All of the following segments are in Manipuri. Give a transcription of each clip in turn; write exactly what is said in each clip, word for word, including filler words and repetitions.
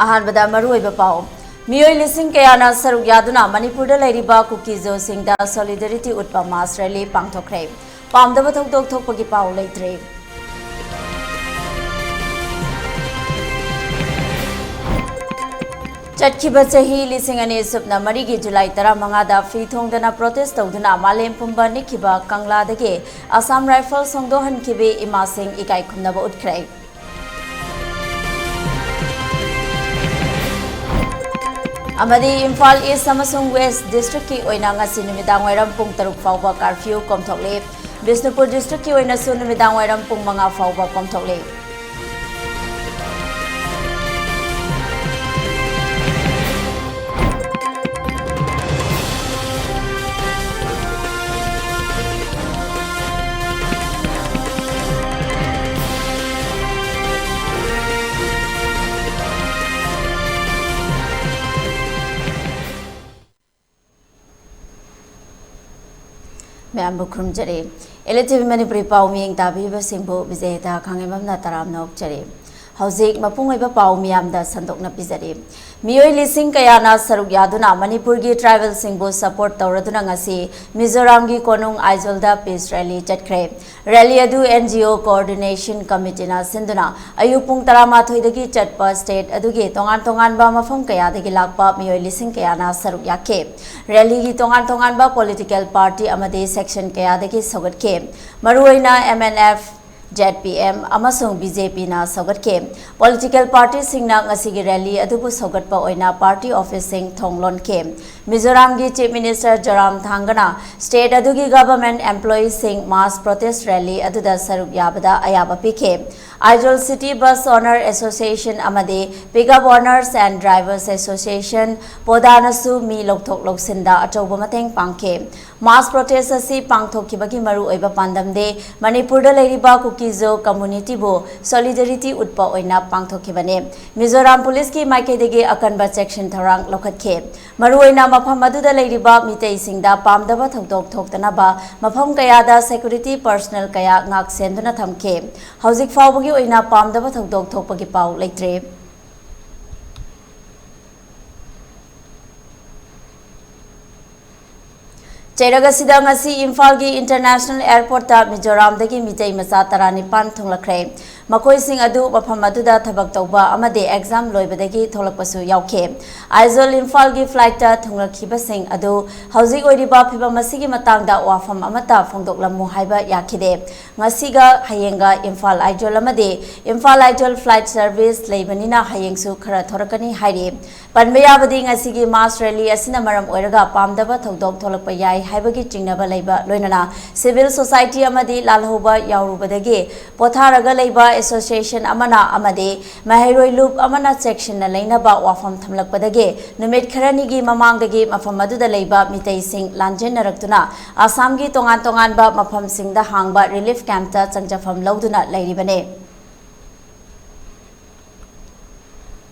ꯑꯍꯥꯟꯕꯗ ꯃꯔꯨꯑꯣꯏꯕ ꯄꯥꯎ꯫ ꯃꯤꯑꯣꯏ ꯂꯤꯁꯤꯡ ꯀꯌꯥꯅ ꯁꯔꯨꯛ ꯌꯥꯗꯨꯅ ꯃꯅꯤꯄꯨꯔꯗ ꯂꯩꯔꯤꯕ ꯀꯨꯀꯤꯖꯣꯁꯤꯡꯗ solidarity ꯎꯠꯄ mass rally ꯄꯥꯡꯊꯣꯛꯈ꯭ꯔꯦ꯫ ꯄꯥꯝꯗꯕ ꯊꯧꯗꯣꯛ ꯊꯣꯛꯄꯒꯤ ꯄꯥꯎ ꯂꯩꯇ꯭ꯔꯦ꯫ ꯆꯠꯈꯤꯕ ꯆꯍꯤ ꯂꯤꯁꯤꯡ ꯑꯅꯤ ꯁꯨꯞꯅ ꯃꯔꯤꯒꯤ ꯖꯨꯂꯥꯏ ꯇꯔꯥꯃꯉꯥꯗ ꯐꯤ ꯊꯣꯡꯗꯅ protest ꯇꯧꯗꯨꯅ ꯃꯥꯂꯦꯝ ꯄꯨꯝꯕ ꯅꯤꯛꯈꯤꯕ ꯀꯪꯂꯥꯗꯒꯤ Assam Rifles ꯍꯣꯡꯗꯣꯛꯍꯟꯈꯤꯕꯤ ꯏꯃꯥꯁꯤꯡ ꯏꯀꯥꯏ ꯈꯨꯝꯅꯕ ꯎꯠꯈ꯭ꯔꯦ꯫ ꯑꯃꯗꯤ ꯏꯝꯐꯥꯜ East ꯑꯃꯁꯨꯡ West district ꯀꯤ ꯑꯣꯏꯅ ꯉꯁꯤ ꯅꯨꯃꯤꯗꯥꯡ ꯋꯥꯏꯔꯝ ꯄꯨꯡ ꯇꯔꯨꯛ ꯐꯥꯎꯕ curfew ꯀꯣꯝꯊꯣꯛꯂꯤ꯫ ꯕꯤꯁꯅꯨꯄꯨꯔ district ꯀꯤ ꯑꯣꯏꯅꯁꯨ ꯅꯨꯃꯤꯗꯥꯡ ꯋꯥꯏꯔꯝ ꯄꯨꯡ ꯃꯉꯥ ꯐꯥꯎꯕ ꯀꯣꯝꯊꯣꯛꯂꯤ꯫ ꯃꯌꯥꯝꯕꯨ ꯈꯨꯔꯨꯝꯖꯔꯤ꯫ L T V ꯃꯅꯤꯄꯨꯔꯤ ꯄꯥꯎ ꯃꯤꯠꯌꯦꯡ ꯇꯥꯕꯤꯔꯤꯕꯁꯤꯡꯕꯨ ꯕꯤꯖꯦꯇꯥ ꯈꯥꯉꯦꯝꯕꯝꯅ ꯇꯔꯥꯝꯅ ꯑꯣꯛꯆꯔꯤ꯫ ꯍꯧꯖꯤꯛ ꯃꯄꯨꯡ ꯑꯣꯏꯕ ꯄꯥꯎ ꯃꯤꯌꯥꯝꯗ ꯁꯟꯗꯣꯛꯅ ꯄꯤꯖꯔꯤ꯫ ꯃꯤꯑꯣꯏ ꯂꯤꯁꯤꯡ ꯀꯌꯥꯅ ꯁꯔꯨꯛ ꯌꯥꯗꯨꯅ ꯃꯅꯤꯄꯨꯔꯒꯤ tribal ꯁꯤꯡꯕꯨ support ꯇꯧꯔꯗꯨꯅ ꯉꯁꯤ ꯃꯤꯖꯣꯔꯥꯝꯒꯤ ꯀꯣꯅꯨꯡ ꯑꯥꯏꯖꯣꯜꯗ peace rally ꯆꯠꯈ꯭ꯔꯦ꯫ Rally ꯑꯗꯨ N G O Coordination Committee ꯅ ꯁꯤꯟꯗꯨꯅ ꯑꯌꯨꯛ ꯄꯨꯡ ꯇꯔꯥꯃꯥꯊꯣꯏꯗꯒꯤ ꯆꯠꯄ state ꯑꯗꯨꯒꯤ ꯇꯣꯉꯥꯟ ꯇꯣꯉꯥꯟꯕ ꯃꯐꯝ ꯀꯌꯥꯗꯒꯤ ꯂꯥꯛꯄ ꯃꯤꯑꯣꯏ ꯂꯤꯁꯤꯡ ꯀꯌꯥꯅ ꯁꯔꯨꯛ ꯌꯥꯈꯤ꯫ Rally ꯒꯤ ꯇꯣꯉꯥꯟ ꯇꯣꯉꯥꯟꯕ political party ꯑꯃꯗꯤ section ꯀꯌꯥꯗꯒꯤ ꯁꯧꯒꯠꯈꯤ꯫ ꯃꯔꯨꯑꯣꯏꯅ M N F, Z P M ꯑꯃꯁꯨꯡ B J P ꯅ ꯁꯧꯒꯠꯈꯤ꯫ Political party ꯁꯤꯡꯅ ꯉꯁꯤꯒꯤ rally ꯑꯗꯨꯕꯨ ꯁꯧꯒꯠꯄ ꯑꯣꯏꯅ party office ꯁꯤꯡ ꯊꯣꯡ ꯂꯣꯟꯈꯤ꯫ ꯃꯤꯖꯣꯔꯥꯝꯒꯤ Chief Minister ꯖꯣꯔꯥꯝ ꯊꯥꯡꯒꯅ state ꯑꯗꯨꯒꯤ government employee ꯁꯤꯡ mass protest rally ꯑꯗꯨꯗ ꯁꯔꯨꯛ ꯌꯥꯕꯗ ꯑꯌꯥꯕ ꯄꯤꯈꯤ꯫ Aizawl City Bus Owner Association ꯑꯃꯗꯤ Pickup Owners and Drivers Association, ꯄꯣꯗꯥꯅꯁꯨ ꯃꯤ ꯂꯧꯊꯣꯛ ꯂꯧꯁꯤꯟꯗ ꯑꯆꯧꯕ ꯃꯇꯦꯡ ꯄꯥꯡꯈꯤ꯫ Mass protest ꯑꯁꯤ ꯄꯥꯡꯊꯣꯛꯈꯤꯕꯒꯤ ꯃꯔꯨꯑꯣꯏꯕ ꯄꯥꯟꯗꯝꯗꯤ ꯃꯅꯤꯄꯨꯔꯗ ꯂꯩꯔꯤꯕ ꯀꯨꯀꯤꯖꯣ community ꯕꯨ solidarity ꯎꯠꯄ ꯑꯣꯏꯅ ꯄꯥꯡꯊꯣꯛꯈꯤꯕꯅꯤ꯫ ꯃꯤꯖꯣꯔꯥꯝ ꯄꯨꯂꯤꯁꯀꯤ ꯃꯥꯏꯀꯩꯗꯒꯤ ꯑꯀꯟꯕ ꯆꯦꯛꯁꯤꯟ ꯊꯧꯔꯥꯡ ꯂꯧꯈꯠꯈꯤ꯫ ꯃꯔꯨꯑꯣꯏꯅ ꯃꯐꯝ ꯑꯗꯨꯗ ꯂꯩꯔꯤꯕ ꯃꯤꯇꯩꯁꯤꯡꯗ ꯄꯥꯝꯗꯕ ꯊꯧꯗꯣꯛ ꯊꯣꯛꯇꯅꯕ ꯃꯐꯝ ꯀꯌꯥꯗ security personnel ꯀꯌꯥ ꯉꯥꯛ ꯁꯦꯟꯗꯨꯅ ꯊꯝꯈꯤ꯫ ꯍꯧꯖꯤꯛ ꯐꯥꯎꯕꯒꯤ ꯑꯣꯏꯅ ꯄꯥꯝꯗꯕ ꯊꯧꯗꯣꯛ ꯊꯣꯛꯄꯒꯤ ꯄꯥꯎ ꯂꯩꯇ꯭ꯔꯤ꯫ ꯆꯩꯔꯛ ꯑꯁꯤꯗ ꯉꯁꯤ ꯏꯝꯐꯥꯜꯒꯤ ꯏꯟꯇꯔꯅꯦꯁꯅꯦꯜ ꯑꯦꯌꯔꯄꯣꯔꯠꯇ ꯃꯤꯖꯣꯔꯥꯝꯗꯒꯤ ꯃꯤꯇꯩ ꯃꯆꯥ ꯇꯔꯥꯅꯤꯄꯥꯟ ꯊꯨꯡꯂꯛꯈ꯭ꯔꯦ꯫ ꯃꯈꯣꯏꯁꯤꯡ ꯑꯗꯨ ꯃꯐꯝ ꯑꯗꯨꯗ ꯊꯕꯛ ꯇꯧꯕ ꯑꯃꯗꯤ ꯑꯦꯛꯖꯥꯝ ꯂꯣꯏꯕꯗꯒꯤ ꯊꯣꯛꯂꯛꯄꯁꯨ ꯌꯥꯎꯈꯤ꯫ ꯑꯥꯏꯖꯣꯜ ꯏꯝꯐꯥꯜꯒꯤ ꯐ꯭ꯂꯥꯏꯠꯇ ꯊꯨꯡꯂꯛꯈꯤꯕꯁꯤꯡ ꯑꯗꯨ ꯍꯧꯖꯤꯛ ꯑꯣꯏꯔꯤꯕ ꯐꯤꯕꯝ ꯑꯁꯤꯒꯤ ꯃꯇꯥꯡꯗ ꯋꯥꯐꯝ ꯑꯃꯠꯇ ꯐꯣꯡꯗꯣꯛꯂꯝꯃꯨ ꯍꯥꯏꯕ ꯌꯥꯈꯤꯗꯦ꯫ ꯉꯁꯤꯒ ꯍꯌꯦꯡꯒ ꯏꯝꯐꯥꯜ ꯑꯥꯏꯖꯣꯜ ꯑꯃꯗꯤ ꯏꯝꯐꯥꯜ ꯑꯥꯏꯖꯣꯜ ꯐ꯭ꯂꯥꯏꯠ ꯁꯔꯚꯤꯁ ꯂꯩꯕꯅꯤꯅ ꯍꯌꯦꯡꯁꯨ ꯈꯔ ꯊꯣꯔꯛꯀꯅꯤ ꯍꯥꯏꯔꯤ꯫ ꯄꯟꯕ ꯌꯥꯕꯗꯤ ꯉꯁꯤꯒꯤ ꯃꯥꯁ ꯔꯦꯂꯤ ꯑꯁꯤꯅ ꯃꯔꯝ ꯑꯣꯏꯔꯒ ꯄꯥꯝꯗꯕ ꯊꯧꯗꯣꯛ ꯊꯣꯛꯂꯛꯄ ꯌꯥꯏ ꯍꯥꯏꯕꯒꯤ ꯆꯤꯡꯅꯕ ꯂꯩꯕ ꯂꯣꯏꯅꯅ ꯁꯤꯚꯤꯜ ꯁꯣꯁꯥꯏꯇꯤ ꯑꯃꯗꯤ ꯂꯥꯜꯍꯧꯕ ꯌꯥꯎꯔꯨꯕꯗꯒꯤ ꯄꯣꯊꯥꯔꯒ ꯂꯩꯕ ꯑꯦꯁꯣꯁꯤꯌꯦꯁꯟ ꯑꯃꯅ ꯑꯃꯗꯤ ꯃꯍꯩꯔꯣꯏ ꯂꯨꯞ ꯑꯃꯅ ꯆꯦꯛꯁꯤꯟꯅ ꯂꯩꯅꯕ ꯋꯥꯐꯝ ꯊꯝꯂꯛꯄꯗꯒꯤ ꯅꯨꯃꯤꯠ ꯈꯔꯅꯤꯒꯤ ꯃꯃꯥꯡꯗꯒꯤ ꯃꯐꯝ ꯑꯗꯨꯗ ꯂꯩꯕ ꯃꯤꯇꯩꯁꯤꯡ ꯂꯥꯟꯖꯦꯟꯅꯔꯛꯇꯨꯅ ꯑꯁꯥꯝꯒꯤ ꯇꯣꯉꯥꯟ ꯇꯣꯉꯥꯟꯕ ꯃꯐꯝꯁꯤꯡꯗ ꯍꯥꯡꯕ ꯔꯤꯂꯤꯐ ꯀꯦꯝꯞꯇ ꯆꯪꯖꯐꯝ ꯂꯧꯗꯨꯅ ꯂꯩꯔꯤꯕꯅꯤ꯫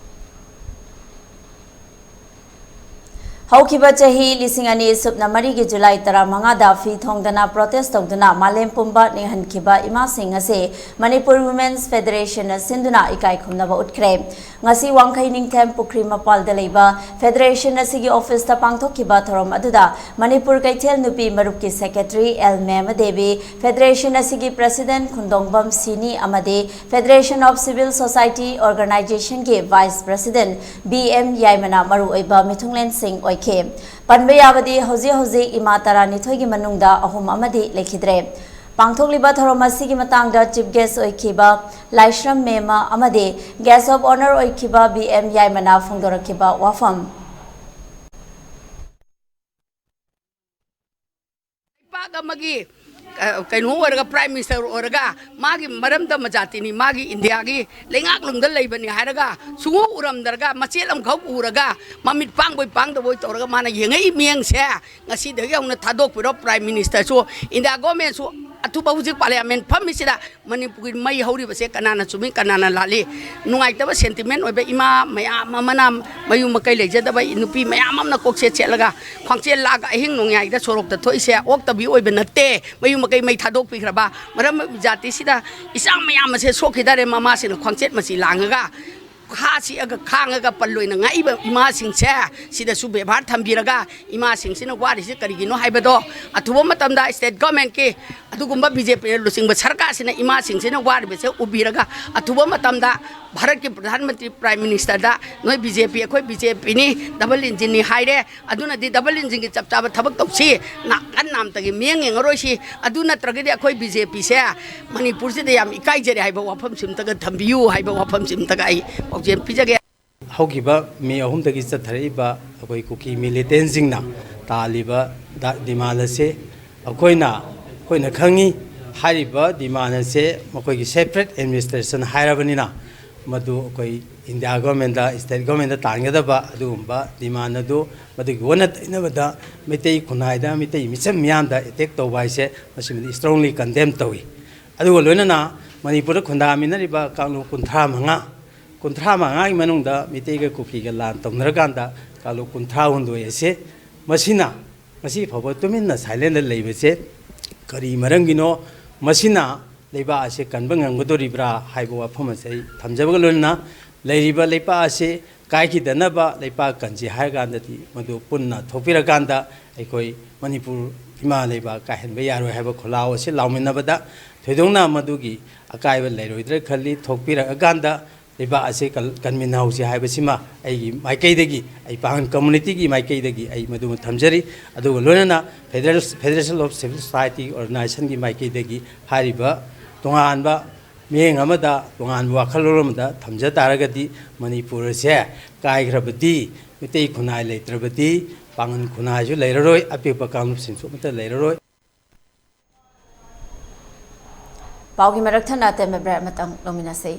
ꯍꯧꯈꯤꯕ ꯆꯍꯤ ꯂꯤꯁꯤꯡ ꯑꯅꯤ ꯁꯨꯞꯅ ꯃꯔꯤꯒꯤ ꯖꯨꯂꯥꯏ ꯇꯔꯥꯃꯉꯥꯗ ꯐꯤ ꯊꯣꯡꯗꯅ ꯄ꯭ꯔꯣꯇꯦꯁ ꯇꯧꯗꯨꯅ ꯃꯥꯂꯦꯝ ꯄꯨꯝꯕ ꯅꯤꯡꯍꯟꯈꯤꯕ ꯏꯃꯥꯁꯤꯡ ꯑꯁꯤ ꯃꯅꯤꯄꯨꯔ ꯋꯨꯃꯦꯟꯁ ꯐꯦꯗꯔꯦꯁꯟꯅ ꯁꯤꯟꯗꯨꯅ ꯏꯀꯥꯏ ꯈꯨꯝꯅꯕ ꯎꯠꯈ꯭ꯔꯦ꯫ ꯉꯁꯤ ꯋꯥꯡꯈꯩ ꯅꯤꯡꯊꯦꯝ ꯄꯨꯈ꯭ꯔꯤ ꯃꯄꯥꯜꯗ ꯂꯩꯕ ꯐꯦꯗꯔꯦꯁꯟ ꯑꯁꯤꯒꯤ ꯑꯣꯐꯤꯁꯇ ꯄꯥꯡꯊꯣꯛꯈꯤꯕ ꯊꯧꯔꯝ ꯑꯗꯨꯗ ꯃꯅꯤꯄꯨꯔ ꯀꯩꯊꯦꯜ ꯅꯨꯄꯤ ꯃꯔꯨꯞꯀꯤ ꯁꯦꯀ꯭ꯔꯦꯇꯔꯤ ꯑꯦꯜ ꯃꯦꯃ ꯗꯦꯕꯤ, ꯐꯦꯗꯔꯦꯁꯟ ꯑꯁꯤꯒꯤ ꯄ꯭ꯔꯦꯁꯤꯗꯦꯟꯠ ꯈꯨꯟꯗꯣꯡꯕꯝ ꯁꯤꯅꯤ ꯑꯃꯗꯤ Federation of Civil Society Organization ꯒꯤ ꯚꯥꯏꯁ ꯄ꯭ꯔꯦꯁꯤꯗꯦꯟꯠ ꯕꯤ ꯑꯦꯝ ꯌꯥꯏꯃꯅ ꯃꯔꯨꯑꯣꯏꯕ ꯃꯤꯊꯨꯡꯂꯦꯟꯁꯤꯡ ꯑꯣꯏꯈꯤ꯫ ꯄꯟꯕ ꯌꯥꯕꯗꯤ ꯍꯧꯖꯤꯛ ꯍꯧꯖꯤꯛ ꯏꯃꯥ ꯇꯔꯥꯅꯤꯊꯣꯏꯒꯤ ꯃꯅꯨꯡꯗ ꯑꯍꯨꯝ ꯑꯃꯗꯤ ꯂꯩꯈꯤꯗ꯭ꯔꯦ꯫ ꯄꯥꯡꯊꯣꯛꯂꯤꯕ ꯊꯧꯔꯝ ꯑꯁꯤꯒꯤ ꯃꯇꯥꯡꯗ ꯆꯤꯐ ꯒꯦꯁ ꯑꯣꯏꯈꯤꯕ ꯂꯥꯏꯁ꯭ꯔꯝ ꯃꯦꯃ ꯑꯃꯗꯤ ꯒꯦꯁ ꯑꯣꯐ ꯑꯣꯅꯔ ꯑꯣꯏꯈꯤꯕ ꯕꯤ ꯑꯦꯝ ꯌꯥꯏꯃꯅ ꯐꯣꯡꯗꯣꯔꯛꯈꯤꯕ ꯋꯥꯐꯝ꯫ ꯂꯩꯕꯥꯛ ꯑꯃꯒꯤ, ꯑ, ꯀꯩꯅꯣ ꯑꯣꯏꯔꯒ, ꯄ꯭ꯔꯥꯏꯝ ꯃꯤꯅꯤꯁꯇꯔ ꯑꯣꯏꯔꯒ, ꯃꯥꯒꯤ ꯃꯔꯝꯗꯝ ꯃꯖꯥꯇꯤꯅꯤ, ꯃꯥꯒꯤ ꯏꯟꯗꯤꯌꯥꯒꯤ ꯂꯩꯉꯥꯛꯂꯣꯝꯗ ꯂꯩꯕꯅꯤ ꯍꯥꯏꯔꯒ, ꯁꯨꯡꯎ ꯎꯔꯝꯗ꯭ꯔꯒ, ꯃꯆꯦꯠ ꯑꯃꯈꯛ ꯎꯔꯒ, ꯃꯃꯤꯠ ꯄꯥꯡꯕꯣꯏ ꯄꯥꯡꯗꯕꯣꯏ ꯇꯧꯔꯒ ꯃꯥꯅ ꯌꯦꯡꯉꯛꯏ ꯃꯤꯠꯌꯦꯡꯁꯦ, ꯉꯁꯤꯗꯒꯤ ꯍꯧꯅ ꯊꯥꯗꯣꯛꯄꯤꯔꯣ꯫ ꯄ꯭ꯔꯥꯏꯝ ꯃꯤꯅꯤꯁꯇꯔꯁꯨ, ꯏꯟꯗꯤꯌꯥ ꯒꯣꯔꯃꯦꯟꯁꯨ, ꯑꯊꯨꯕ ꯍꯧꯖꯤꯛ ꯄꯥꯔꯂꯤꯌꯥꯃꯦꯟ ꯐꯝꯃꯤꯁꯤꯗ ꯃꯅꯤꯄꯨꯔꯒꯤ ꯃꯩ ꯍꯧꯔꯤꯕꯁꯦ ꯀꯅꯥꯅ ꯆꯨꯝꯃꯤ, ꯀꯅꯥꯅ ꯂꯥꯜꯂꯤ? ꯅꯨꯡꯉꯥꯏꯇꯕ ꯁꯦꯟꯇꯤꯃꯦꯟ ꯑꯣꯏꯕ ꯏꯃꯥ ꯃꯌꯥꯝ ꯑꯃꯅ, ꯃꯌꯨꯝ ꯃꯀꯩ ꯂꯩꯖꯗꯕ ꯅꯨꯄꯤ ꯃꯌꯥꯝ ꯑꯃꯅ ꯀꯣꯛꯆꯦꯠ ꯆꯦꯠꯂꯒ, ꯈ꯭ꯋꯥꯡꯆꯦꯠ ꯂꯥꯛꯑꯒ ꯑꯍꯤꯡ ꯅꯣꯡꯌꯥꯏꯗ ꯁꯣꯔꯣꯛꯇ ꯊꯣꯛꯏꯁꯦ ꯑꯣꯛꯇꯕꯤ ꯑꯣꯏꯕ ꯅꯠꯇꯦ꯫ ꯃꯌꯨꯝ ꯃꯀꯩ ꯃꯩ ꯊꯥꯗꯣꯛꯄꯤꯈ꯭ꯔꯕ ꯃꯔꯝ ꯖꯥꯇꯤꯁꯤꯗ ꯏꯆꯥ ꯃꯌꯥꯝ ꯑꯁꯦ ꯁꯣꯛꯈꯤꯗꯔꯦ꯫ ꯃꯃꯥꯁꯤꯅ ꯈ꯭ꯋꯥꯡꯆꯦꯠ ꯃꯆꯤ ꯂꯥꯡꯉꯒ ꯈꯥ ꯁꯤꯛꯑꯒ ꯈꯥꯡꯉꯒ ꯄꯜꯂꯣꯏꯅ ꯉꯥꯛꯏꯕ ꯏꯃꯥꯁꯤꯡꯁꯦ ꯁꯤꯗꯁꯨ ꯕꯦꯕꯥꯔ ꯊꯝꯕꯤꯔꯒ ꯏꯃꯥꯁꯤꯡꯁꯤꯅ ꯋꯥꯔꯤꯁꯤ ꯀꯔꯤꯒꯤꯅꯣ ꯍꯥꯏꯕꯗꯣ ꯑꯊꯨꯕ ꯃꯇꯝꯗ state governmentꯀꯤ ꯑꯗꯨꯒꯨꯝꯕ BJP ꯂꯨꯆꯤꯡꯕ ꯁꯔꯀꯥꯔꯁꯤꯅ ꯏꯃꯥꯁꯤꯡꯁꯤꯅ ꯋꯥꯔꯤꯕꯁꯦ ꯎꯕꯤꯔꯒ ꯑꯊꯨꯕ ꯃꯇꯝꯗ ꯚꯥꯔꯠꯀꯤ ꯄ꯭ꯔꯙꯥꯟ ꯃꯟꯇ꯭ꯔꯤ Prime Ministerꯗ ꯅꯣꯏ BJP ꯑꯩꯈꯣꯏ BJPꯅꯤ, double engineꯅꯤ ꯍꯥꯏꯔꯦ, ꯑꯗꯨꯅꯗꯤ double engineꯒꯤ ꯆꯞ ꯆꯥꯕ ꯊꯕꯛ ꯇꯧꯁꯤ, ꯅꯥꯀꯟ ꯅꯥꯝꯇꯒꯤ ꯃꯤꯌꯦꯡ ꯌꯦꯡꯉꯔꯣꯏꯁꯤ, ꯑꯗꯨ ꯅꯠꯇ꯭ꯔꯒꯗꯤ ꯑꯩꯈꯣꯏ BJPꯁꯦ ꯃꯅꯤꯄꯨꯔꯁꯤꯗ ꯌꯥꯝ ꯏꯀꯥꯏꯖꯔꯦ ꯍꯥꯏꯕ ꯋꯥꯐꯝꯁꯤꯃꯇꯒ ꯊꯝꯕꯤꯌꯨ ꯍꯥꯏꯕ ꯋꯥꯐꯝꯁꯤꯃꯇꯒ ꯑꯩ ꯄꯥꯎꯖꯦꯜ ꯄꯤꯖꯒꯦ꯫ ꯍꯧꯈꯤꯕ ꯃꯦ ꯑꯍꯨꯝꯗꯒꯤ ꯆꯠꯊꯔꯛꯏꯕ ꯑꯩꯈꯣꯏ ꯀꯨꯀꯤ ꯃꯤꯂꯤꯇꯦꯟꯁꯤꯡꯅ ꯇꯥꯜꯂꯤꯕ ꯗ- demand ꯑꯁꯤ ꯑꯩꯈꯣꯏꯅ ꯑꯩꯈꯣꯏꯅ ꯈꯪꯉꯤ꯫ ꯍꯥꯏꯔꯤꯕ demand ꯑꯁꯦ ꯃꯈꯣꯏꯒꯤ separate administration ꯍꯥꯏꯔꯕꯅꯤꯅ ꯃꯗꯨ ꯑꯩꯈꯣꯏ ꯏꯟꯗꯤꯌꯥ ꯒꯣꯔꯃꯦꯟꯗ, state governmentꯗ ꯇꯥꯟꯒꯗꯕ ꯑꯗꯨꯒꯨꯝꯕ demand ꯑꯗꯨ ꯃꯗꯨꯒꯤ ꯑꯣꯟꯅ ꯇꯩꯅꯕꯗ ꯃꯩꯇꯩ ꯈꯨꯟꯅꯥꯏꯗ ꯃꯩꯇꯩ ꯃꯤꯆꯝ ꯃꯤꯌꯥꯝꯗ attack ꯇꯧꯕ ꯍꯥꯏꯁꯦ ꯃꯁꯤꯃꯗꯤ strongly condemn ꯇꯧꯏ꯫ ꯑꯗꯨꯒ ꯂꯣꯏꯅꯅ ꯃꯅꯤꯄꯨꯔꯗ ꯈꯨꯟꯗꯥꯃꯤꯟꯅꯔꯤꯕ ꯀꯥꯡꯂꯨꯞ ꯀꯨꯟꯊ꯭ꯔꯥ ꯃꯉꯥ ꯀꯨꯟꯊ꯭ꯔꯥ ꯃꯉꯥꯒꯤ ꯃꯅꯨꯡꯗ ꯃꯤꯇꯩꯒ ꯀꯨꯀꯤꯒ ꯂꯥꯟ ꯇꯧꯅꯔꯀꯥꯟꯗ ꯀꯥꯡꯂꯨꯞ ꯀꯨꯟꯊ꯭ꯔꯥ ꯍꯨꯝꯗꯣꯏ ꯑꯁꯦ ꯃꯁꯤꯅ ꯉꯁꯤ ꯐꯥꯎꯕ ꯇꯨꯃꯤꯟꯅ silentꯗ ꯂꯩꯕꯁꯦ ꯀꯔꯤ ꯃꯔꯝꯒꯤꯅꯣ? ꯃꯁꯤꯅ ꯂꯩꯕꯥꯛ ꯑꯁꯦ ꯀꯟꯕ ꯉꯝꯒꯗꯧꯔꯤꯕ꯭ꯔꯥ ꯍꯥꯏꯕ ꯋꯥꯐꯝ ꯑꯁꯦ ꯑꯩ ꯊꯝꯖꯕꯒ ꯂꯣꯏꯅꯅ ꯂꯩꯔꯤꯕ ꯂꯩꯄꯥꯛ ꯑꯁꯦ ꯀꯥꯏꯈꯤꯗꯅꯕ ꯂꯩꯄꯥꯛ ꯀꯟꯁꯤ ꯍꯥꯏꯔꯀꯥꯟꯗꯗꯤ ꯃꯗꯨ ꯄꯨꯟꯅ ꯊꯣꯛꯄꯤꯔꯀꯥꯟꯗ ꯑꯩꯈꯣꯏ ꯃꯅꯤꯄꯨꯔ ꯏꯃꯥ ꯂꯩꯕꯥꯛ ꯀꯥꯏꯍꯟꯕ ꯌꯥꯔꯣꯏ ꯍꯥꯏꯕ ꯈꯣꯜꯂꯥꯎ ꯑꯁꯤ ꯂꯥꯎꯃꯤꯟꯅꯕꯗ ꯊꯣꯏꯗꯣꯛꯅ ꯃꯗꯨꯒꯤ ꯑꯀꯥꯏꯕ ꯂꯩꯔꯣꯏꯗ꯭ꯔꯥ ꯈꯜꯂꯤ꯫ ꯊꯣꯛꯄꯤꯔꯛꯑꯀꯥꯟꯗ ꯂꯩꯕꯥꯛ ꯑꯁꯤ ꯀꯜ- ꯀꯟꯃꯤꯟꯅꯍꯧꯁꯤ ꯍꯥꯏꯕꯁꯤꯃ ꯑꯩꯒꯤ ꯃꯥꯏꯀꯩꯗꯒꯤ, ꯑꯩ ꯄꯥꯉꯟ communityꯒꯤ ꯃꯥꯏꯀꯩꯗꯒꯤ ꯑꯩ ꯃꯗꯨꯃ ꯊꯝꯖꯔꯤ꯫ ꯑꯗꯨꯒ ꯂꯣꯏꯅꯅ Federal, Federation of Civil Society organizationꯒꯤ ꯃꯥꯏꯀꯩꯗꯒꯤ ꯍꯥꯏꯔꯤꯕ ꯇꯣꯉꯥꯟꯕ ꯃꯤꯠꯌꯦꯡ ꯑꯃꯗ, ꯇꯣꯉꯥꯟꯕ ꯋꯥꯈꯜꯂꯣꯟ ꯑꯃꯗ ꯊꯝꯖ ꯇꯥꯔꯒꯗꯤ ꯃꯅꯤꯄꯨꯔ ꯑꯁꯦ ꯀꯥꯏꯈ꯭ꯔꯕꯗꯤ, ꯃꯩꯇꯩ ꯈꯨꯟꯅꯥꯏ ꯂꯩꯇ꯭ꯔꯕꯗꯤ ꯄꯥꯉꯟ ꯈꯨꯟꯅꯥꯏꯁꯨ ꯂꯩꯔꯔꯣꯏ, ꯑꯄꯤꯛꯄ ꯀꯥꯡꯂꯨꯞꯁꯤꯡꯁꯨ ꯑꯃꯠꯇ ꯂꯩꯔꯔꯣꯏ꯫ ꯄꯥꯎꯒꯤ ꯃꯔꯛ ꯊꯠꯅ ꯑꯇꯦꯟꯕ break ꯑꯃꯇꯪ ꯂꯧꯃꯤꯟꯅꯁꯤ꯫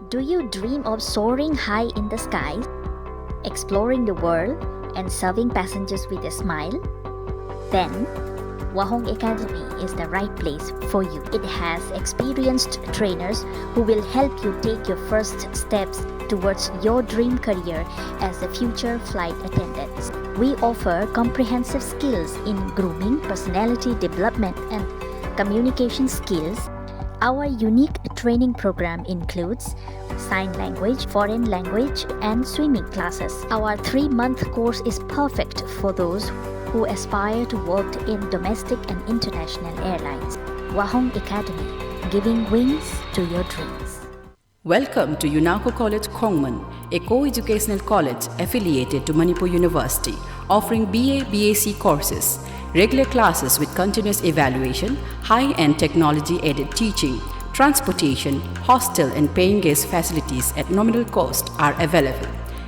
Do you dream of soaring high in the sky, exploring the world, and serving passengers with a smile? Then, Wahong Academy is the right place for you. It has experienced trainers who will help you take your first steps towards your dream career as a future flight attendant. We offer comprehensive skills in grooming, personality development, and communication skills. Our unique training program includes sign language, foreign language, and swimming classes. Our three-month course is perfect for those who aspire to work in domestic and international airlines. Wahong Academy, giving wings to your dreams. Welcome to UNACO College Khongman, a co-educational college affiliated to Manipur University, offering B A, B S C courses, regular classes with continuous evaluation, high-end technology-aided teaching, transportation, hostel and paying guest facilities at nominal cost are available.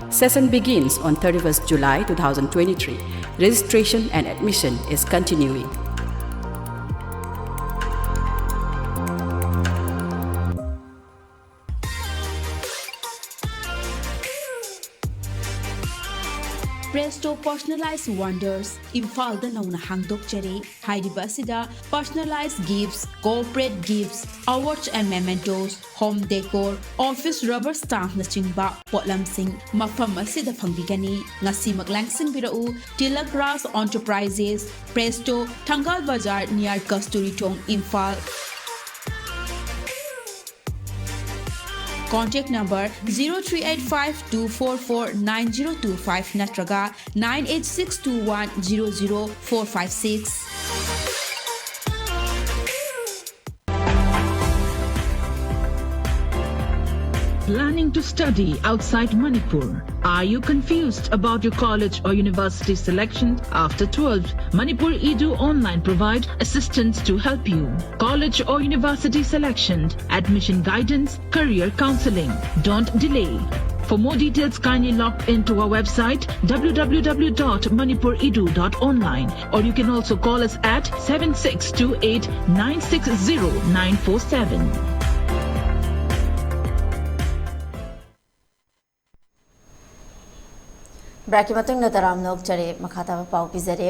Session begins on thirty-first July two thousand twenty-three. Registration and admission is continuing. Presto Personalized Wonders, ꯏꯝꯐꯥꯜꯗ ꯅꯧꯅ ꯍꯥꯡꯗꯣꯛꯆꯔꯦ꯫ ꯍꯥꯏꯔꯤꯕ ꯑꯁꯤꯗ personalized gifts, corporate gifts, awards and mementos, home decor, office rubber stampꯅꯆꯤꯡꯕ ꯄꯣꯠꯂꯝꯁꯤꯡ ꯃꯐꯝ ꯑꯁꯤꯗ ꯐꯪꯕꯤꯒꯅꯤ꯫ ꯉꯁꯤꯃꯛ ꯂꯥꯡꯁꯤꯟꯕꯤꯔꯛꯎ꯫ Tilak Raj Enterprises, Presto, Thangal Bazar, near Kasturi Thong, Imphal. Contact number zero three eight five two four four nine zero two five ꯅꯠꯇ꯭ꯔꯒ nine eight six two one zero zero four five six. Planning to study outside Manipur? Are you confused about your college or university selection? After twelve, Manipur Edu Online provide assistance to help you. College or university selection, admission guidance, career counseling. Don't delay. For more details, kindly log into our website w w w dot manipur edu dot online, or you can also call us at seven six two eight nine six zero nine four seven. ꯕ꯭ꯔꯦꯛꯀꯤ ꯃꯇꯨꯡꯗ ꯇꯔꯥꯝꯅ ꯑꯣꯛꯆꯔꯤ꯫ ꯃꯈꯥ ꯇꯥꯕ ꯄꯥꯎ ꯄꯤꯖꯔꯤ꯫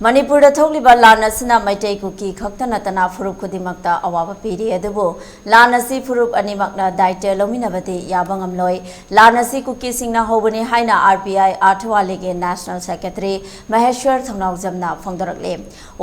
ꯃꯅꯤꯄꯨꯔꯗ ꯊꯣꯛꯂꯤꯕ ꯂꯥꯟ ꯑꯁꯤꯅ ꯃꯩꯇꯩ ꯀꯨꯀꯤ ꯈꯛꯇ ꯅꯠꯇꯅ ꯐꯨꯔꯨꯞ ꯈꯨꯗꯤꯡꯃꯛꯇ ꯑꯋꯥꯕ ꯄꯤꯔꯤ꯫ ꯑꯗꯨꯕꯨ ꯂꯥꯟ ꯑꯁꯤ ꯐꯨꯔꯨꯞ ꯑꯅꯤꯃꯛꯅ ꯗꯥꯏꯇ꯭ꯌ ꯂꯧꯃꯤꯟꯅꯕꯗꯤ ꯌꯥꯕ ꯉꯝꯂꯣꯏ꯫ ꯂꯥꯟ ꯑꯁꯤ ꯀꯨꯀꯤꯁꯤꯡꯅ ꯍꯧꯕꯅꯤ ꯍꯥꯏꯅ ꯑꯥꯔ ꯄꯤ ꯑꯥꯏ ꯑꯥꯔꯊꯋꯥꯂꯤꯒꯤ ꯅꯦꯁꯅꯦꯜ ꯁꯦꯀ꯭ꯔꯦꯇꯔꯤ ꯃꯍꯦꯁ꯭ꯋꯔ ꯊꯧꯅꯥꯎꯖꯝꯅ ꯐꯣꯡꯗꯣꯔꯛꯂꯤ꯫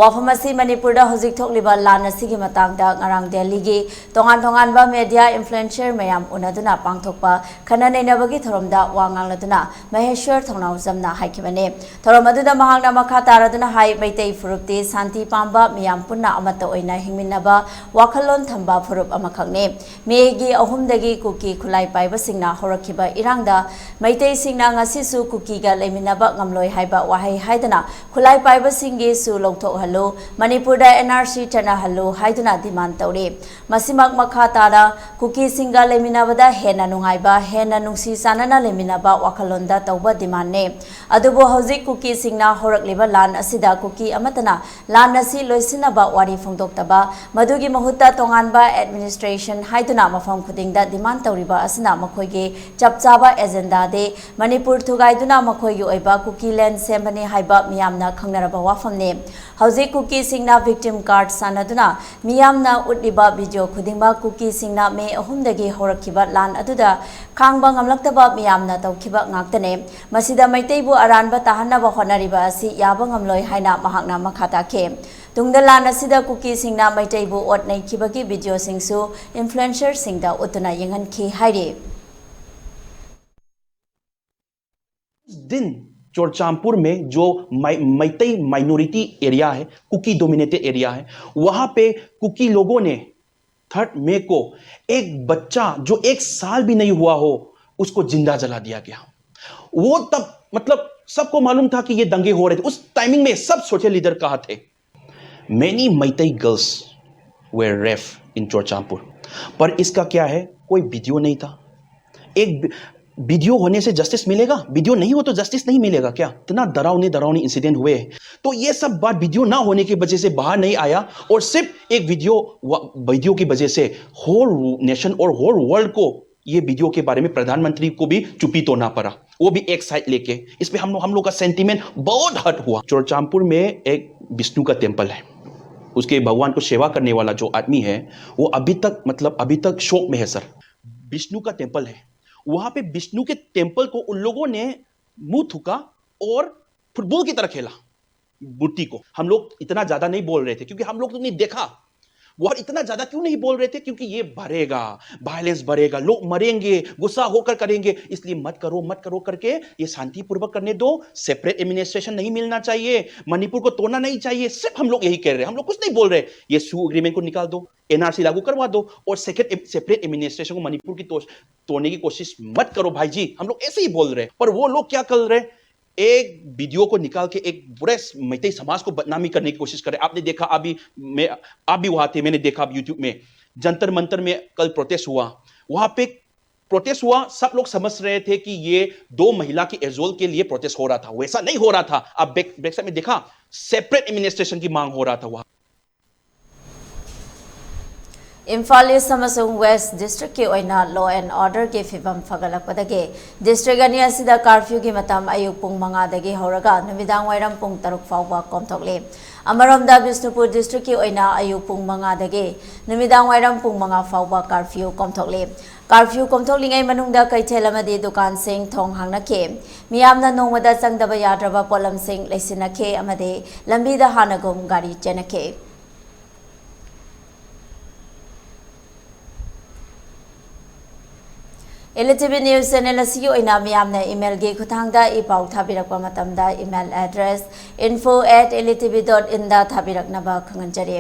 ꯋꯥꯐꯝ ꯑꯁꯤ ꯃꯅꯤꯄꯨꯔꯗ ꯍꯧꯖꯤꯛ ꯊꯣꯛꯂꯤꯕ ꯂꯥꯟ ꯑꯁꯤꯒꯤ ꯃꯇꯥꯡꯗ ꯉꯔꯥꯡ ꯗꯦꯜꯂꯤꯒꯤ ꯇꯣꯉꯥꯟ ꯇꯣꯉꯥꯟꯕ ꯃꯦꯗꯤꯌꯥ ꯏꯟꯐ꯭ꯂꯨꯌꯦꯟꯁꯔ ꯃꯌꯥꯝ ꯎꯅꯗꯨꯅ ꯄꯥꯡꯊꯣꯛꯄ ꯈꯟꯅ ꯅꯩꯅꯕꯒꯤ ꯊꯧꯔꯝꯗ ꯋꯥ ꯉꯥꯡꯂꯗꯨꯅ ꯃꯍꯦꯁ꯭ꯋꯔ ꯊꯧꯅꯥꯎꯖꯝꯅ ꯍꯥꯏꯈꯤꯕꯅꯤ꯫ ꯊꯧꯔꯝ ꯑꯗꯨꯗ ꯃꯍꯥꯛꯅ ꯃꯈꯥ ꯇꯥꯔꯗꯨꯅ ꯍꯥꯏ, ꯃꯩꯇꯩ ꯐꯨꯔꯨꯞꯇꯤ ꯁꯥꯟꯇꯤ ꯄꯥꯝꯕ, ꯃꯤꯌꯥꯝ ꯄꯨꯟꯅ ꯑꯃꯠꯇ ꯑꯣꯏꯅ ꯍꯤꯡꯃꯤꯟꯅꯕ ꯋꯥꯈꯜꯂꯣꯟ ꯊꯝꯕ ꯐꯨꯔꯨꯞ ꯑꯃꯈꯛꯅꯤ꯫ ꯃꯦꯒꯤ ꯑꯍꯨꯝꯗꯒꯤ ꯀꯨꯀꯤ ꯈꯨꯠꯂꯥꯏ ꯄꯥꯏꯕꯁꯤꯡꯅ ꯍꯧꯔꯛꯈꯤꯕ ꯏꯔꯥꯡꯗ ꯃꯩꯇꯩꯁꯤꯡꯅ ꯉꯁꯤꯁꯨ ꯀꯨꯀꯤꯒ ꯂꯩꯃꯤꯟꯅꯕ ꯉꯝꯂꯣꯏ ꯍꯥꯏꯕ ꯋꯥꯍꯩ ꯍꯥꯏꯗꯅ ꯈꯨꯠꯂꯥꯏ ꯄꯥꯏꯕꯁꯤꯡꯒꯤꯁꯨ ꯂꯧꯊꯣꯛꯍꯜꯂꯨ, ꯃꯅꯤꯄꯨꯔꯗ ꯑꯦꯟ ꯑꯥꯔ ꯁꯤ ꯆꯠꯅꯍꯜꯂꯨ ꯍꯥꯏꯗꯨꯅ ꯗꯤꯃꯥꯟ ꯇꯧꯔꯤ꯫ ꯃꯁꯤꯃꯛ ꯃꯈꯥ ꯇꯥꯅ ꯀꯨꯀꯤꯁꯤꯡꯒ ꯂꯩꯃꯤꯟꯅꯕꯗ ꯍꯦꯟꯅ ꯅꯨꯡꯉꯥꯏꯕ, ꯍꯦꯟꯅ ꯅꯨꯡꯁꯤ ꯆꯥꯟꯅꯅ ꯂꯩꯃꯤꯟꯅꯕ ꯋꯥꯈꯜꯂꯣꯟꯗ ꯇꯧꯕ ꯗꯤꯃꯥꯟꯅꯦ꯫ ꯑꯗꯨꯕꯨ ꯍꯧꯖꯤꯛ ꯀꯨꯀꯤꯁꯤꯡꯅ ꯍꯧꯔꯛꯂꯤꯕ ꯂꯥꯟ ꯑꯁꯤꯗ ꯀꯨꯀꯤ ꯑꯃꯠꯇꯅ ꯂꯥꯟ ꯑꯁꯤ ꯂꯣꯏꯁꯤꯟꯅꯕ ꯋꯥꯔꯤ ꯐꯣꯡꯗꯣꯛꯇꯕ, ꯃꯗꯨꯒꯤ ꯃꯍꯨꯠꯇ ꯇꯣꯉꯥꯟꯕ ꯑꯦꯗꯃꯤꯅꯤꯁꯇ꯭ꯔꯦꯁꯟ ꯍꯥꯏꯗꯨꯅ ꯃꯐꯝ ꯈꯨꯗꯤꯡꯗ ꯗꯤꯃꯥꯟ ꯇꯧꯔꯤꯕ ꯑꯁꯤꯅ ꯃꯈꯣꯏꯒꯤ ꯆꯞ ꯆꯥꯕ ꯑꯦꯖꯦꯟꯗꯥꯗꯤ ꯃꯅꯤꯄꯨꯔ ꯊꯨꯒꯥꯏꯗꯨꯅ ꯃꯈꯣꯏꯒꯤ ꯑꯣꯏꯕ ꯀꯨꯀꯤ ꯂꯦꯟ ꯁꯦꯝꯕꯅꯤ ꯍꯥꯏꯕ ꯃꯤꯌꯥꯝꯅ ꯈꯪꯅꯔꯕ ꯋꯥꯐꯝꯅꯤ꯫ ꯍꯧꯖꯤꯛ ꯀꯨꯀꯤꯁꯤꯡꯅ ꯚꯤꯛꯇꯤꯝ ꯀꯥꯔꯗ ꯁꯥꯟꯅꯗꯨꯅ ꯃꯤꯌꯥꯝꯅ ꯎꯠꯂꯤꯕ ꯚꯤꯗꯤꯑꯣ ꯈꯨꯗꯤꯡꯃꯛ ꯀꯨꯀꯤꯁꯤꯡꯅ ꯃꯦ ꯑꯍꯨꯝꯗꯒꯤ ꯍꯧꯔꯛꯈꯤꯕ ꯂꯥꯟ ꯑꯗꯨꯗ ꯈꯥꯡꯕ ꯉꯝꯂꯛꯇꯕ ꯃꯤꯌꯥꯝꯅ ꯇꯧꯈꯤꯕ ꯉꯥꯛꯇꯅꯦ꯫ ꯃꯁꯤꯗ ꯃꯩꯇꯩꯕꯨ ꯑꯔꯥꯟꯕ ꯇꯥꯍꯟꯅꯕ ꯍꯣꯠꯅꯔꯤꯕ ꯑꯁꯤ ꯌꯥꯕ ꯉꯝꯂꯣꯏ ꯍꯥꯏꯅ ꯃꯍꯥꯛꯅ ꯃꯈꯥ ꯇꯥꯈꯤ꯫ ꯇꯨꯡꯗ ꯂꯥꯟ ꯑꯁꯤꯗ ꯀꯨꯀꯤꯁꯤꯡꯅ ꯃꯩꯇꯩꯕꯨ ꯑꯣꯠ ꯅꯩꯈꯤꯕꯒꯤ ꯚꯤꯗꯤꯑꯣꯁꯤꯡꯁꯨ ꯏꯟꯐ꯭ꯂꯨꯌꯦꯟꯁꯔꯁꯤꯡꯗ ꯎꯠꯇꯨꯅ ꯌꯦꯡꯍꯟꯈꯤ ꯍꯥꯏꯔꯤ꯫ दिन चुरचांदपुर में जो मै-, मैतई माइनॉरिटी एरिया है, कुकी डोमिनेटेड एरिया है, वहां पे कुकी लोगों ने थर्ड मई को एक बच्चा जो एक साल भी नहीं हुआ हो, उसको जिंदा जला दिया गया। वो तब, मतलब, सबको मालूम था कि ये दंगे हो रहे थे। उस टाइमिंग में सब सोशल लीडर कहाँ थे? Many Meitei girls were raped in Churachandpur, पर इसका क्या है, कोई वीडियो नहीं था। एक वीडियो होने से जस्टिस मिलेगा? वीडियो नहीं हो तो जस्टिस नहीं मिलेगा क्या? इतना डरावने डरावने इंसिडेंट हुए हैं। तो ये सब बात वीडियो ना होने की वजह से बाहर नहीं आया और सिर्फ एक वीडियो, वीडियो की वजह से होल नेशन और होल वर्ल्ड को ये वीडियो के बारे में प्रधानमंत्री को भी चुप्पी तोड़ना पड़ा, वो भी एक साइड लेके। इसमें हम लोग हम लोग का सेंटिमेंट बहुत हर्ट हुआ। चुरचांदपुर में एक विष्णु का टेम्पल है, उसके भगवान को सेवा करने वाला जो आदमी है, वो अभी तक, मतलब, अभी तक शोक में है सर। विष्णु का टेम्पल है, वहां पे विष्णु के टेम्पल को उन लोगों ने मुंह थूका और फुटबॉल की तरह खेला मूर्ति को। हम लोग इतना ज्यादा नहीं बोल रहे थे क्योंकि हम लोग तो नहीं देखा। वो और इतना ज्यादा क्यों नहीं बोल रहे थे? क्योंकि ये बढ़ेगा, वायलेंस बढ़ेगा, लोग मरेंगे, गुस्सा होकर करेंगे, इसलिए मत करो, मत करो करके ये शांतिपूर्वक करने दो। सेपरेट एडमिनिस्ट्रेशन नहीं मिलना चाहिए, मणिपुर को तोड़ना नहीं चाहिए, सिर्फ हम लोग यही कह रहे हैं, हम लोग कुछ नहीं बोल रहे। ये सू एग्रीमेंट को निकाल दो, एनआरसी लागू करवा दो और सेकंड सेपरेट एडमिनिस्ट्रेशन को मणिपुर की तोड़ तोड़ने की कोशिश मत करो भाई जी, हम लोग ऐसे ही बोल रहे हैं। पर वो लोग क्या कर रहे हैं? एक वीडियो को निकाल के एक पूरे मैतेई समाज को बदनामी करने की कोशिश कर रहे हैं। आपने देखा, अभी मैं आप भी वहां थे, मैंने देखा आप यूट्यूब में जंतर मंतर में कल प्रोटेस्ट हुआ। वहां पे प्रोटेस्ट हुआ, सब लोग समझ रहे थे कि ये दो महिला की एजोल के लिए प्रोटेस्ट हो रहा था। वैसा नहीं हो रहा था। आप बैक बैक साइड में देखा, सेपरेट एडमिनिस्ट्रेशन की मांग हो रहा था वहां। ꯏꯝꯐꯥꯜ ꯏꯁ ꯑꯃꯁꯨꯡ ꯋꯦꯁ ꯗꯤꯁꯇ꯭ꯔꯤꯛꯀꯤ ꯑꯣꯏꯅ ꯂꯣ ꯑꯦꯟ ꯑꯣꯔꯗꯔꯒꯤ ꯐꯤꯕꯝ ꯐꯒꯠꯂꯛꯄꯗꯒꯤ ꯗꯤꯁꯇ꯭ꯔꯤꯛ ꯑꯅꯤ ꯑꯁꯤꯗ ꯀꯥꯔꯐ꯭ꯌꯨꯒꯤ ꯃꯇꯝ ꯑꯌꯨꯛ ꯄꯨꯡ ꯃꯉꯥꯗꯒꯤ ꯍꯧꯔꯒ ꯅꯨꯃꯤꯗꯥꯡ ꯋꯥꯏꯔꯝ ꯄꯨꯡ ꯇꯔꯨꯛ ꯐꯥꯎꯕ ꯀꯣꯝꯊꯣꯛꯂꯤ꯫ ꯑꯃꯔꯣꯝꯗ ꯕꯤꯁꯅꯨꯄꯨꯔ ꯗꯤꯁꯇ꯭ꯔꯤꯛꯀꯤ ꯑꯣꯏꯅ ꯑꯌꯨꯛ ꯄꯨꯡ ꯃꯉꯥꯗꯒꯤ ꯅꯨꯃꯤꯗꯥꯡ ꯋꯥꯏꯔꯝ ꯄꯨꯡ ꯃꯉꯥ ꯐꯥꯎꯕ ꯀꯥꯔꯐ꯭ꯌꯨ ꯀꯣꯝꯊꯣꯛꯂꯤ꯫ ꯀꯥꯔꯐ꯭ꯌꯨ ꯀꯣꯝꯊꯣꯛꯂꯤꯉꯩ ꯃꯅꯨꯡꯗ ꯀꯩꯊꯦꯜ ꯑꯃꯗꯤ ꯗꯨꯀꯥꯟꯁꯤꯡ ꯊꯣꯡ ꯍꯥꯡꯅꯈꯤ꯫ ꯃꯤꯌꯥꯝꯅ ꯅꯣꯡꯃꯗ ꯆꯪꯗꯕ ꯌꯥꯗ꯭ꯔꯕ ꯄꯣꯠꯂꯝꯁꯤꯡ ꯂꯩꯁꯤꯟꯅꯈꯤ ꯑꯃꯗꯤ ꯂꯝꯕꯤꯗ ꯍꯥꯟꯅꯒꯨꯝ ꯒꯥꯔꯤ ꯆꯦꯟꯅꯈꯤ꯫ ꯏꯂꯤꯇꯤꯚꯤ ꯅ꯭ꯌꯨꯁ ꯆꯦꯅꯦꯜ ꯑꯁꯤꯒꯤ ꯑꯣꯏꯅ ꯃꯤꯌꯥꯝꯅ ꯏꯃꯦꯜꯒꯤ ꯈꯨꯠꯊꯥꯡꯗ ꯏ ꯄꯥꯎ ꯊꯥꯕꯤꯔꯛꯄ ꯃꯇꯝꯗ email address info at L T V dot in ꯗ ꯊꯥꯕꯤꯔꯛꯅꯕ ꯈꯪꯍꯟꯖꯔꯤ꯫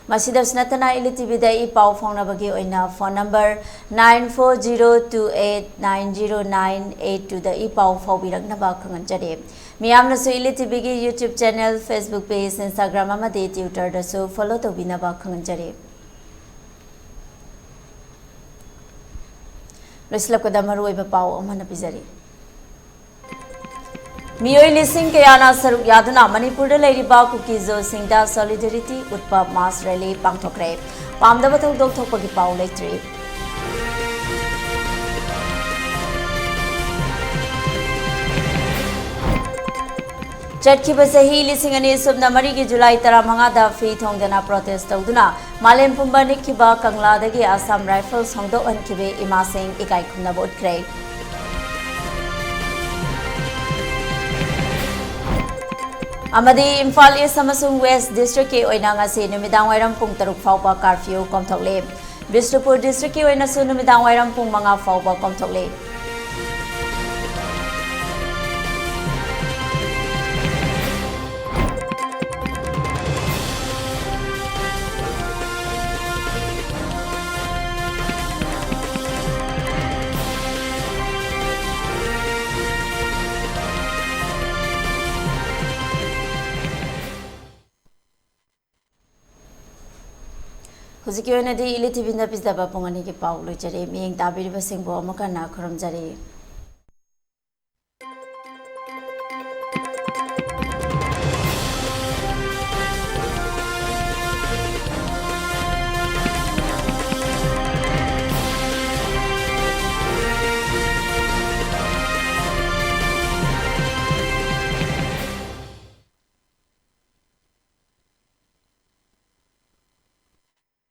ꯃꯁꯤꯗꯁꯨ ꯅꯠꯇꯅ ꯏꯂꯤꯇꯤꯚꯤꯗ ꯏ ꯄꯥꯎ ꯐꯥꯎꯅꯕꯒꯤ ꯑꯣꯏꯅ phone number nine four zero two eight nine zero nine eight two ꯗ ꯏ ꯄꯥꯎ ꯐꯥꯎꯕꯤꯔꯛꯅꯕ ꯈꯪꯍꯟꯖꯔꯤ꯫ ꯃꯤꯌꯥꯝꯅꯁꯨ ꯏꯂꯤꯇꯤꯚꯤꯒꯤ YouTube channel, Facebook page, Instagram ꯑꯃꯗꯤ ꯇ꯭ꯋꯤꯇꯔꯗꯁꯨ ꯐꯣꯂꯣ ꯇꯧꯕꯤꯅꯕ ꯈꯪꯍꯟꯖꯔꯤ꯫ ꯂꯣꯏꯁꯤꯜꯂꯛꯄꯗ ꯃꯔꯨꯑꯣꯏꯕ ꯄꯥꯎ ꯑꯃꯅ ꯄꯤꯖꯔꯤ꯫ ꯃꯤꯑꯣꯏ ꯂꯤꯁꯤꯡ ꯀꯌꯥꯅ ꯁꯔꯨꯛ ꯌꯥꯗꯨꯅ ꯃꯅꯤꯄꯨꯔꯗ ꯂꯩꯔꯤꯕ ꯀꯨꯀꯤꯖꯣꯁꯤꯡꯗ ꯁꯣꯂꯤꯗꯦꯔꯤꯇꯤ ꯎꯠꯄ ꯃꯥꯁ ꯔꯦꯂꯤ ꯄꯥꯡꯊꯣꯛꯈ꯭ꯔꯦ꯫ ꯄꯥꯝꯗꯕ ꯊꯧꯗꯣꯛ ꯊꯣꯛꯄꯒꯤ ꯄꯥꯎ ꯂꯩꯇ꯭ꯔꯤ꯫ ꯆꯠꯈꯤꯕ ꯆꯍꯤ ꯂꯤꯁꯤꯡ ꯑꯅꯤ ꯁꯨꯞꯅ ꯃꯔꯤꯒꯤ ꯖꯨꯂꯥꯏ ꯇꯔꯥꯃꯉꯥꯗ ꯐꯤ ꯊꯣꯡꯗꯅ ꯄ꯭ꯔꯣꯇꯦꯁ ꯇꯧꯗꯨꯅ ꯃꯥꯂꯦꯝ ꯄꯨꯝꯕ ꯅꯤꯛꯈꯤꯕ ꯀꯪꯂꯥꯗꯒꯤ ꯑꯁꯥꯝ ꯔꯥꯏꯐꯜꯁ ꯍꯣꯡꯗꯣꯛꯍꯟꯈꯤꯕ ꯏꯃꯥꯁꯤꯡ ꯏꯀꯥꯏ ꯈꯨꯝꯅꯕ ꯎꯠꯈ꯭ꯔꯦ꯫ ꯑꯃꯗꯤ ꯏꯝꯐꯥꯜ ꯏꯁ ꯑꯃꯁꯨꯡ ꯋꯦꯁ ꯗꯤꯁꯇ꯭ꯔꯤꯛꯀꯤ ꯑꯣꯏꯅ ꯉꯁꯤ ꯅꯨꯃꯤꯗꯥꯡ ꯋꯥꯏꯔꯝ ꯄꯨꯡ ꯇꯔꯨꯛ ꯐꯥꯎꯕ ꯀꯥꯔꯐ꯭ꯌꯨ ꯀꯣꯝꯊꯣꯛꯂꯦ꯫ ꯕꯤꯁꯅꯨꯄꯨꯔ ꯗꯤꯁꯇ꯭ꯔꯤꯛꯀꯤ ꯑꯣꯏꯅꯁꯨ ꯅꯨꯃꯤꯗꯥꯡ ꯋꯥꯏꯔꯝ ꯄꯨꯡ ꯃꯉꯥ ꯐꯥꯎꯕ ꯀꯣꯝꯊꯣꯛꯂꯦ꯫ ꯍꯧꯖꯤꯛꯀꯤ ꯑꯣꯏꯅꯗꯤ ꯏꯂꯤ ꯇꯤꯚꯤꯅ ꯄꯤꯖꯕ ꯄꯨꯡ ꯑꯅꯤꯒꯤ ꯄꯥꯎ ꯂꯣꯏꯖꯔꯦ꯫ ꯃꯤꯠꯌꯦꯡ ꯇꯥꯕꯤꯔꯤꯕꯁꯤꯡꯕꯨ ꯑꯃꯨꯛ ꯍꯟꯅ ꯈꯨꯔꯨꯝꯖꯔꯤ꯫